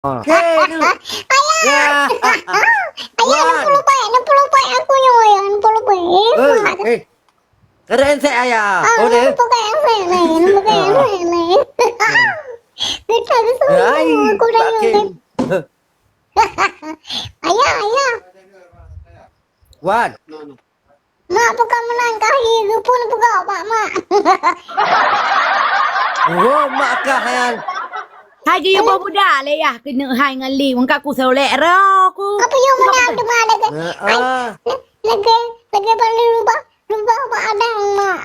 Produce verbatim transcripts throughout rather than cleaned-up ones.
Ha. Hei, tu. Ayah! Ya. Ayah, Wan. Enam puluh baik, enam puluh baik aku nyoe, ayah, enam puluh baik. Eh, Hei, mak. Eh. Kada ensek ayah. Ah, oh, deh. Enam puluh baik ensek, ensek, enam puluh baik ensek, ensek. Kita ke semua, aku dah nyoe. Ayah, ayah. Wan. Mak peugah meunan kah, geupun peugah bak mak. Oh, mak kah nyan. Hai geuyue boh budak lé yah keuneuk hai ngon li, wong ka kusolek roh ku. Apa yang meunan tu mak lagèe? Heeh. Lagèe, lagèe bak lubah, lubah bak adang mak.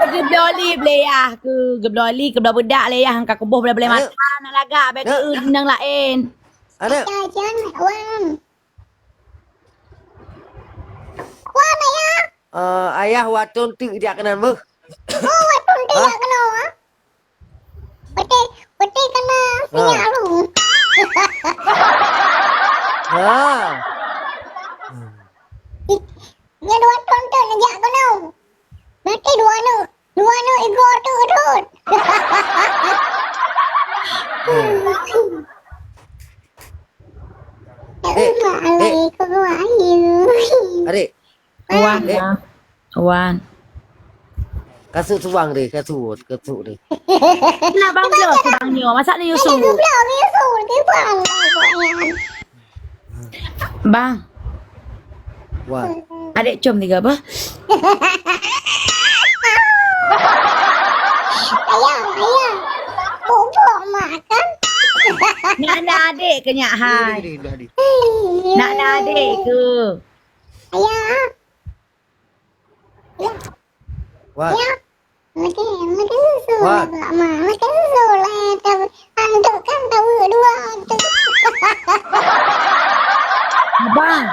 Geubloe li lé yah ku, geubloe li, geubloe budak lé yah ka kuboh blah-blah mata na lagak bèk keu inong laén. Aneuk. Aja, aja, aneuk, wan. Wan, ayah. Eh, ayah watèe teuk jak keunan beuh. Oh, watèe teuk jak keunan, ah. Watèe, watèe keunan sinyak lu. Ha. Ih, nyan watèe teuk jak keunan. Berarti dua aneuk. Dua aneuk igoe tu, tu. Dek, dek. Adik. Wan, Dek. Wan. Kasut subang deh, kasut, kasut deh. Nak bang bloe subang nyoe, masak ni Yusuf. Ada geubloe Yusuf, geubang. Bang. Wan. Adek com tiga bah. Ayah, ayah. Bubuk makan. Nak na adek ke nyak hai. Dah, dah, dah, dah. Nak na adek ke? Ayah. Wan. Ya. Makan, makan susu lah, Mak. Makan susu lah, tapi antuk kan tahu dua antuk. Abang.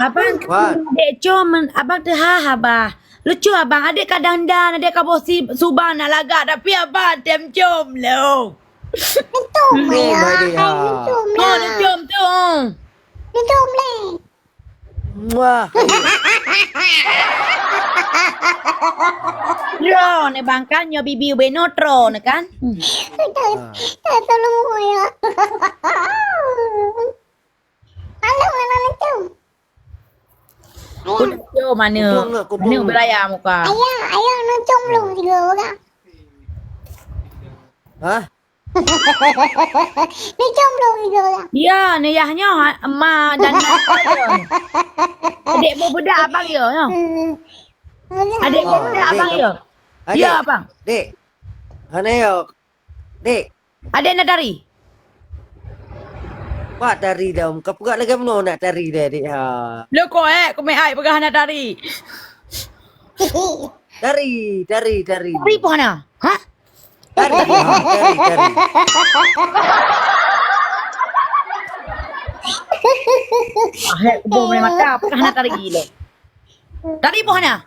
Abang, Wan. Dek Com, abang teuhah, abah. Lucu abang, adek ka dandan, adek ka boh si-, subang nak lagak, tapi abang tem com lo. Betul, Maya. Hai, betul, Maya. Oh, tem com tu. Betul, Maya. Wah. Droe ne bang kan, nyoe bibi ubeno droe ne kan. Tak, tak tolong ya. Halo, mana tu? Kudu mana? Kupung lah, kupung. Mana beraya muka? Ayah, ayah nonton belum tiga orang. Hah? Ni jomblo juga orang. Ya, ni yah nyoe, ma dan anak saya. Adik budak abang ya, ya. Hmm. Adik budak abang ya. Adik. Ya, abang. Dek. Hana ya. Dek. Adik nak tari? Wah, tari dah. Kau peugah lagi meunoe nak tari dah, Dek. Ha. Lo ko eh, ku meh ai peugah nak tari. Tari, tari, tari. Tari pun hana. Ha? Tari, ha, tari, tari. Ah, hek, kubur mulai mata, apakah nak tari gila? Tari pun hana?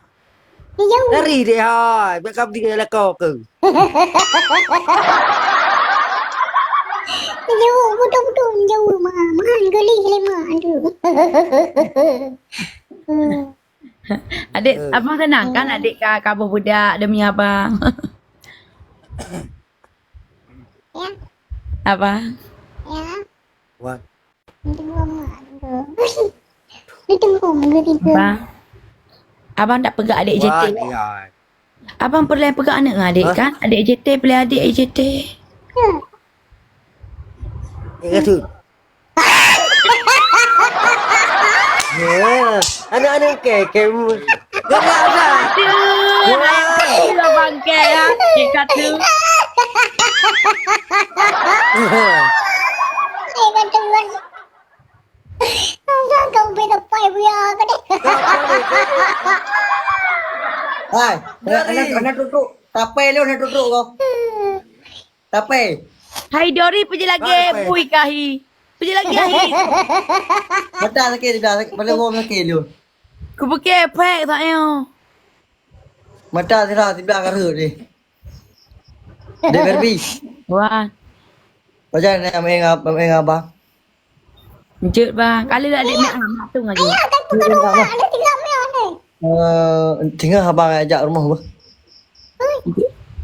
Tari deh, hai, biar kau tinggal lakau ke? Jauh, betul-betul jauh, mah. Mah, geli lima, aduh. Adik, eh. Abang senang kan adik ka kaboh budak demi abang? Ya. Abang? Ya. Wan. Itu dua mak tu. Itu dua mak tu. Abang. Abang tak peugah adik J T. Wan, ya. Abang peureulèe peugah aneuk ngon adik kan? Adik J T peureulèe adik J T. Ya. Eh, kata. Ya, aneuk-aneuk kèe, kèe mu. Gerak dah. Aduh, ya. Bangke ya. Ikat tu. Kau beda pai buya ke deh. Hai, anak, anak tutuk. Tapai lu anak tutuk kau. Tapai. Hai Dori, peujeuet lagèe bui kahi. Peujeuet lagèe ahi. Mata sakit dah, pada gua sakit lu. Ku pike pek tak yo. Mata sira siblah karut deh. Dek Barbie. Wah. Pajan nak main ngab-, main ngabah. Lanjut bang. Kali lah dek nak amat tu ngaji. Ayah, tak tukar rumah. Ada tiga mil ni. Eh, tinggal abang ajak rumah bah. Oi.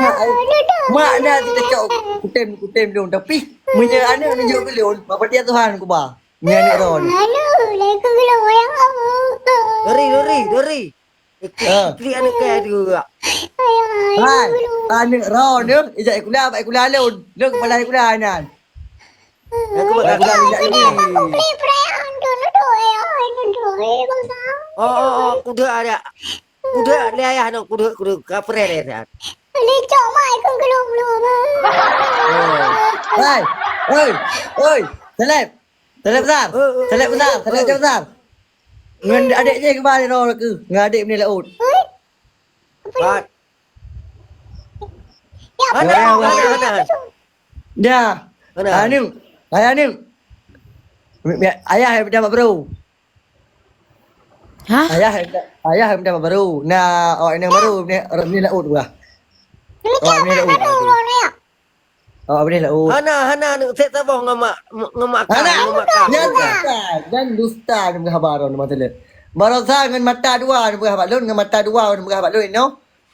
Mak, eh, mak dah kita cok kutem, kutem dong. Tapi meunyoe aneuk neujok keu lôn, bak patia Tuhan kuba. Nyan aneuk droe ni. Aduh, lagu geulong wayang apa? Dori, Dori, Dori. Eh, klik, klik aneuk kaya tu. Hai, aneuk droe ni, ijak ikula, bak ikula lôn. Lôn kepala ikula nyan. Aku bakal bilang minta izin. Aku beli perayaan tu, tu, eh, oh, itu tu, eh, kau tahu. Oh, oh, oh, kuda ada. Kuda, le ayah no, kuda, kuda, kapreh le ayah. Licok mak ikut gelung-gelung apa? Oh. Hei, hei, hei, Saleb. Saleb besar. Saleb besar, Saleb besar. Ngon adik je kembali roh ke? Ngon adik ni laut. Hei? Apa ni? Pat. Ya, mana, mana, mana? Dah. Mana? Anu, ayah ni. Mi-, mi-, ayah yang minta mak baru. Hah? Ayah yang minta, ayah yang minta mak baru. Nah, awak yang baru ni, ni laut bah. Awak ni laut. Awak ni laut. Hana, hana, ni set saboh ngon mak, ngon mak kah, hana, ngon mak kah. Jangan dusta, jangan dusta ni meuhaba droe ni mata lé. Barosa ngon mata dua ni meuhaba lôn, ngon mata dua ni meuhaba lôn, no.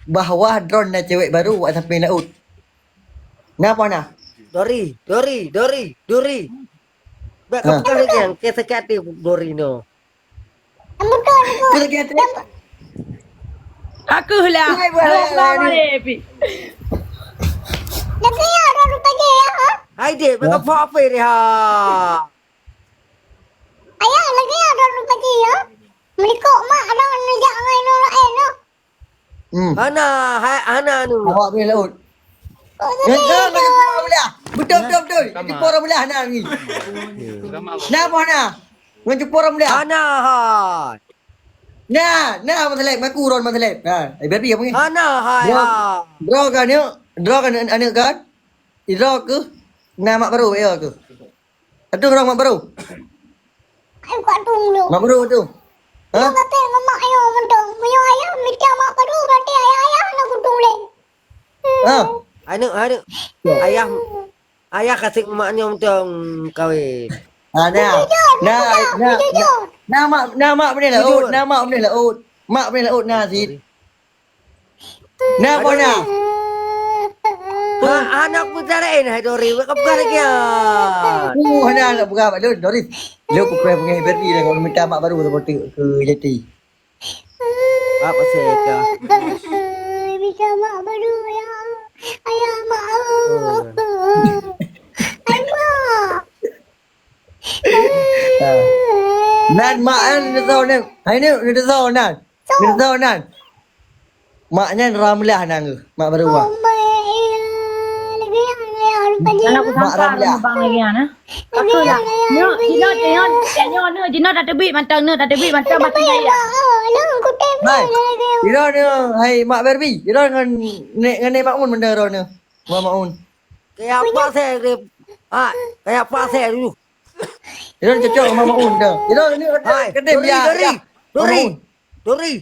Bahwa droe na cewek baru awak sampéng laut. Napa na? Dori, Dori, Dori, Dori. Bak ha. Kau pegang lagi yang ke sakit hati Dori no. Betul, betul. Ke sakit hati? Aku lah. Hai, buat aku lah ni. Lagi ya, ada rupa dia ya, ha? Hai dek, ha? Bak kau apa dia ha? Ayah, lagi ya, ada rupa dia ya? Melikok mak, ada nejak ngai nolak eh, no? Hmm. Hana, hai, hana anu. Awak boleh laut. Oh, eh, betul, betul, betul. Betul, betul, betul. Sama. Jumpa orang belah hana lagi. Sama. Nah, apa hana? Ngon jumpa orang belah. Hana, hai. Nah, nah, Mat Saleb. Mengaku orang Mat Saleb. Ha, eh, berarti apa ni? Hana, hai, bro, ha. Bro kan ni, bro kan aneuk, aneuk kan? Idro ke? Nah, mak baru, ya ke? Aduh, orang mak baru. Ai, buka tu dulu. Mak baru tu. Ha? Dia kata, "Mak ayah mentong. Meunyoe ayah mita mak baru, berarti ayah, ayah nak kutung lé." Ha? Aneuk, aneuk. Ya. Ayah, ayah kasih mak nyoe mentong kawin. Ha, nah. Jujur, nah, jujur, nah, jujur. Nah, mak, nah, mak boleh laut. Jujur. Nah, mak boleh laut. Mak boleh laut, nah, Zid. Nah, apa nah? Ha, anak putra lain, hai Dori, bukan lagi ah. Uh, hana nak peugah bak lôn, Dori. Lôn pukul pengen berdi dah kalau minta mak baru sama tu ke jati. Apa saya kah? Minta mak baru ya. Ayah mak. Oh. Ayah mak. Ha. Nan mak kan dia tahu nan. Hai ni dia tahu nan. Dia tahu nan. Mak nyan ramlah nan ke? Mak baru ah. Anak aku mak sangka ramlah. Bang lagi ana. Aku lah. Nyo, jino, jino, jino, jino dah tebik mantong, nyo dah tebik mantong mati jaya. Hai. Jino ni, hai Mak Barbie. Jino ngan nek, ngan nek Mak Mun benda ro ni. Mak Mun. Kayak apa saya grip? Ah, kayak apa saya dulu? Jino cocok sama Mak Mun dah. Jino ni kedai, kedai Dori, biar. Dori. Mak Mun. Dori.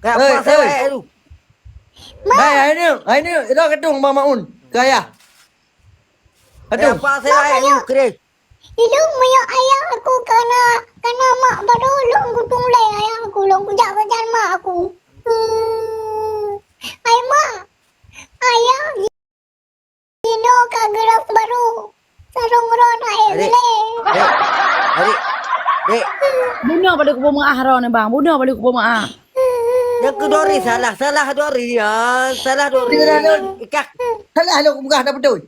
Kayak apa saya tu? Hai, hai nyoe, hai nyoe, ida katong Bang Maun keu ayah. Katong. Apa saya ayah ni, Chris? Ilung meunyoe ayah aku kana, kana mak baru lôn kutulèe ayah aku, lôn kujak pajan mak aku. Hmm. Hai mak, ayah jinoe ka geurok baru. Sarong ron hai Adik. Lé. Dek. Adik. Dek. Bunoe balik kupeumeu'ah droeneuh, Bang. Bunoe balik kupeumeu'ah. Nyang keu Dori salah, salah Dori ya, salah Dori. Salah lôn. Ikah. Salah lôn kupeugah dah beutôi.